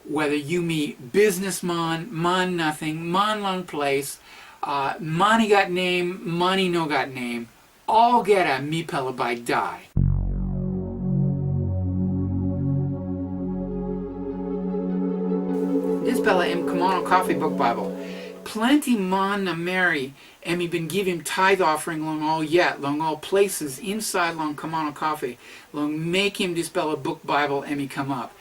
Weda yumi businessman, man nating, man long ples, uh, man i gat nem, man i no gat nem, olgeta mipela bai dai. Dispela em Kamano Coffee Book Bible. Planti man na meri em i bin givim tithe offering long ol yet, long ol places insait long Kamano Coffee, long mekim dispela buk Bible em i kamap.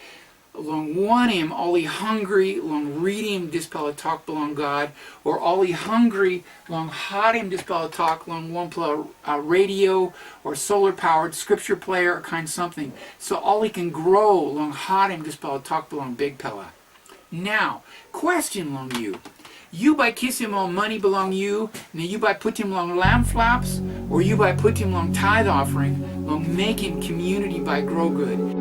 long wanem ol i hangre long ritim dispela tok bilong God, o ol i hangre long harim dispela tok long wanpela uh, radio o solar powered scripture player o kain something, so ol i ken gro long harim dispela tok bilong Bikpela. Nau, question long yu. Yu bai kisim ol mani bilong yu, na yu bai putim long lamp flaps, o yu bai putim long tithe offering, long mekim community bai gro gut.